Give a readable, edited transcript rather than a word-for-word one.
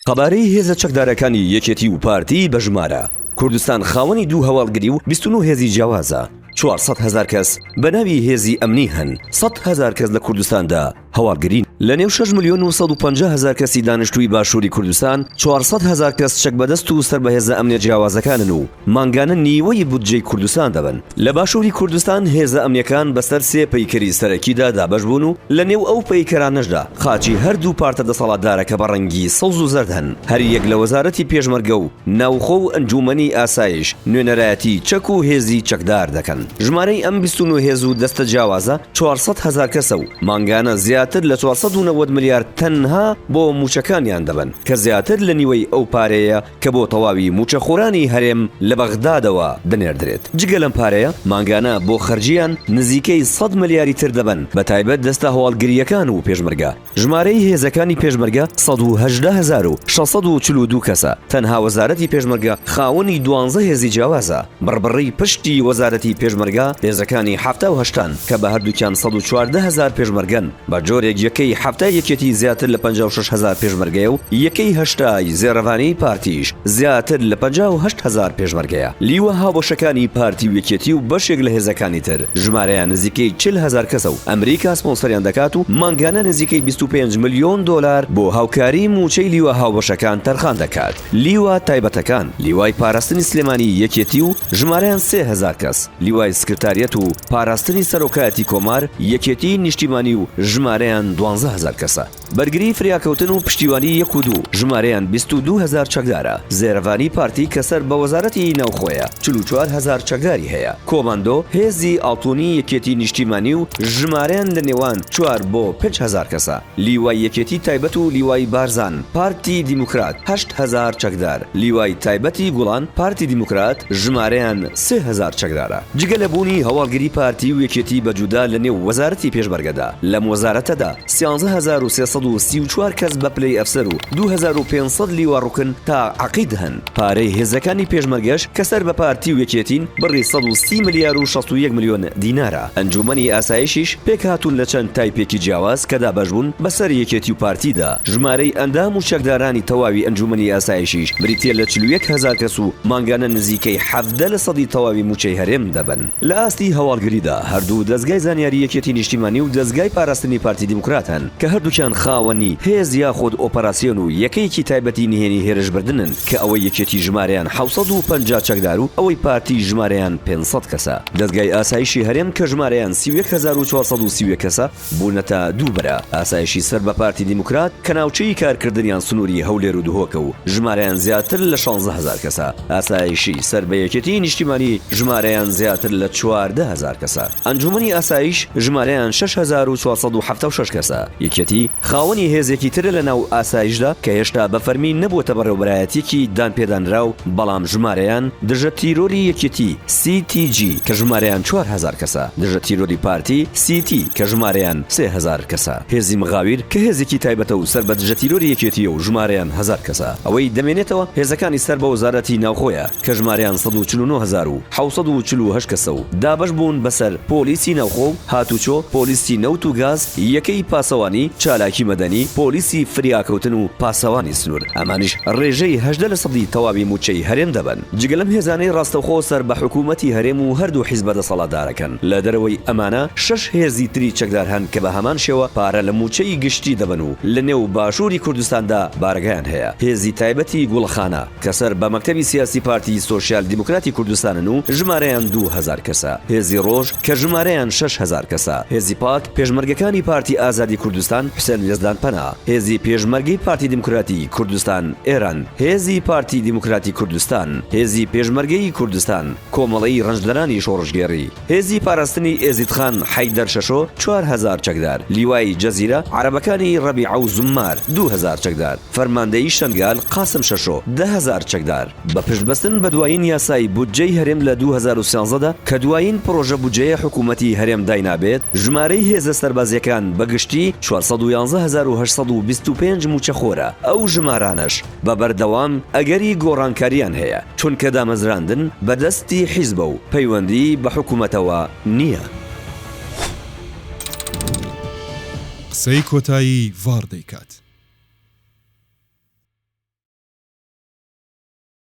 قەبارەی هێزە چەکدارەکانی یەکێتی و پارتی بە ژمارە، کوردستان خاوەنی دوو هەواڵگری و 29 هێزی جیاوازە، 400 هەزار کەس بە ناوی هێزی ئەمنی هەن، 100 هەزار کەس لە کوردستاندا هەواڵگرین. لە نێو 6 ملیۆن و 150 هەزار کەسی دانیشتووی باشووری کوردستان، 400 هەزار کەس چەک بەدەست و سەر بە هێزە ئەمنیە جیاوازەکانن و مانگانە نیوەی بودجەی کوردستان دەبەن. لە باشووری کوردستان هێزە ئەمنیەکان بەسەر سێ پەیکەری سەرەکیدا دابەش بوون و لە نێو ئەو پەیکەرانەشدا خاچی هەردوو پارتە دەسەڵاتدارەکە بە ڕەنگی سەوز و زەرد هەن، هەریەک لە وەزارەتی پێشمەرگە و ناوخۆ و ئەنجوومەنی ئاسایش نوێنەرایەتی چەک و هێزی چەکدار دەکەن. ژمارەی ئەم 29 هێز و دەستە جیاوازە 400 هەزار کەسە و مانگانە زیاتر لە 490 ملیار تەنها بۆ مووچەکانیان دەبەن کە زیاتر لە نیوەی ئەو پارەیە کە بۆ تەواوی مووچەخۆرانی هەرێم لە بەغدادەوە دەنێردرێت. جگە لەم پارەیە، مانگانە بۆ خەرجییان نزیکەی سەد ملیاری تر دەبەن، بەتایبەت دەستە هەواڵگرییەکان و پێشمەرگە. ژمارەی هێزەکانی پێشمەرگە 118642 کەسە، تەنها وەزارەتی پێشمەرگە خاوەنی دوانزە هێزی جیاوازە. بڕبڕەی پشتی وەزارەتی پێشمەرگە هێزەکانی حەفتا و هەشتان کە بە هەردووکیان 114 هەزار پێشمەرگەن. بە جۆرێک یەکەی حەفتای یەکێتی زیاتر لە 56 هەزار پێشمەرگەیە و یەکەی هەشتای زێڕەڤانیی پارتیش زیاتر لە 58 هەزار پێشمەرگەیە. لیوا هاوبەشەکانی پارتی و یەکێتی و بەشێک لە هێزەکانی تر ژمارەیان نزیکەی 40 هەزار کەسە و ئەمریکا سپۆنسەریان دەکات و مانگانە نزیکەی 25 ملیۆن دۆلار بۆ هاوکاری مووچەی لیوا هاوبەشەکان تەرخان دەکات. لیوا تایبەتەکان، لیوای پاراستنی سلێمانی یەکێتی و ژمارەیان 3000 کەس، لیوای سکرتاریەت و پاراستنی سەرۆکایەتی کۆمار یەکێتی نیشتیمانی و ژمارەیان دوانزە هەزار کەسە. بەرگری فریاکەوتن و پشتیوانی یەک و دوو ژمارەیان 22 هەزار چەکدارە. زێرەڤانی پارتی کە سەر بە وەزارەتی ناوخۆیە 44 هەزار چەکداری هەیە. کۆماندۆ هێزی ئاڵتونی یەکێتی نیشتیمانی و ژمارەیان لە نێوان چوار بۆ پێنج هەزار کەسە. لیوای یەکێتی تایبەت و لیوای بارزان پارتی دیموکرات 8000 چەکدار، لیوای تایبەتی گوڵان پارتی دیموکرات ژمارەیان 3000 چەکدارە. جگە لە بوونی هەواڵگری پارتی و یەکێتی بە جودا لە نێو وەزارەتی پێشمەرگەدا، لەم وەزارەتەدا 13334 کەس بە پلەی ئەفسەر و 2500 لیوا ڕوکن تا عەقید هەن. پارەی هێزەکانی پێشمەرگەش کە سەر بە پارتی و یەکێتین بڕی 130 ملیار و 61 ملیۆن دینارە. ئەنجوومەنی ئاسایشیش پێکهاتوون لە چەند تایپێکی جیاواز کە دابەشبوون بەسەر یەکێتی و پارتیدا، ژمارەی ئەندام و چەکدارانی تەواوی ئەنجوومەنی ئاسایشیش بریتییە لە 41 هەزار کەس و مانگانە نزیکەی 17 لە سەدی تەواوی مووچەی هەرێم دەبەن. لە ئاستی هەواڵگریدا هەردوو دەزگای زانیاری یەکێتی نیشتیمانی و دەزگای پاراستنی پارتی دیموکرات هەن کە هەردووکیان خاوەنی هێز یاخود ئۆپەراسیۆن و یەکەیەکی تایبەتی نهێنی هێرشبردنن کە ئەوەی یەکێتی ژمارەیان 750 چەکدار و ئەوەی پارتی ژمارەیان 500 کەسە. دەزگای ئاسایشی هەرێم کە ژمارەیان 31431 کەسە بوونەتە دوو بەرە، ئاسایشی سەر بە پارتی دیموکرات کە ناوچەی کارکردنیان سنووری هەولێر و دهۆکە و ژمارەیان زیاتر لە 16 هەزار کەسە، ئاسایشی سەر بە یەکێتیی نیشتیمانی ژمارەیان زیاتر لە 14 هەزار کەسە، ئەنجوومەنی ئاسایش ژمارەیان 6476 کەسە، یەکێتی خاوەنی هێزێکی ترە لە ناو ئاسایشدا کە هێشتا بە فەرمی نەبووەتە بەڕێوەبەرایەتییەکی دانپێدانراو، بەڵام ژمارەیان دژە تیرۆری یەکێتی، CTG، کە ژمارەیان 4000 کەسە، دژە تیرۆری پارتی، CT، کە ژمارەیان 3000 کەسە، هێزی مغاویر کە هێزێکی تایبەتە و سەر بە دژە تیرۆری یەکێتییە و ژمارەیان هەزار کەسە. ئەوەی دەمێنێتەوە هێزەکانی سەر بە وەزارەتی ناوخۆیە کە ژمارەیان 149748 کەسە و دابەش بوون بەسەر پۆلیسی ناوخۆ و هاتوچۆ، پۆلیسی نەوت و گاز، یەکەی پاسەوانی، چالاکی مەدەنی، پۆلیسی فریاکەوتن و پاسەوانی سنوور. ئەمانیش ڕێژەی 18 لە سەدی تەواوی مووچەی هەرێم دەبەن. جگە لەم هێزانەی ڕاستەوخۆ سەر بە حکوومەتی هەرێم و هەردوو حیزبە دەسەڵاتدارەکەن، لە دەرەوەی ئەمانە شەش هێزی تری چەکدار هەن کە بە هەمان شێوە پارە لە مووچەی گشتی دەبەن و لە نێو باشووری کوردستاندا بارەگایان هەیە. هێزی تایبەتی گوڵەخانە کە سەر بە مەکتەبی سیاسی پارتی سۆسیال دیموکراتی کوردستانن و ژمارەیان 2000 کەسە. هێزی ڕۆژ کە ژمارەیان 6000 کەسە. هێزی پاک، پێشمەرگەکانی پارتی ئازادی کوردستان، حوسێن یەزدانپەنا. هێزی پێشمەرگەی پارتی دیموکراتی کوردستان، ئێران. هێزی پارتی دیموکراتی کوردستان، هێزی پێشمەرگەی کوردستان، کۆمەڵەی ڕەنجدەرانی شۆڕشگێڕی، هێزی پاراستنی ئێزیدخان حەیدەر شەشۆ 4000 چەکدار، لیوای جەزیرە عەرەبەکانی ڕەبیعە و زوممار 2000 چەکدار، فەرماندەیی شەنگال قاسم شەشۆ 10000 چەکدار. بە پشتبەستن بە دوایین یاسای بودجەی هەرێم لە 2013 دا کە دوایین پڕۆژە بودجەیە حکوومەتی هەرێم داینابێت، ژمارەی هێزە سەربازییەکان بە گشتی 411825 مووچەخۆرە، ئەو ژمارانەش بە بەردەوام ئەگەری گۆڕانکارییان هەیە، چونکە دامەزراندن بە دەستی حیزبە و پەیوەندیی بە حکوومەتەوە نییە. قسەی کۆتایی ڤاڕ دەیکات.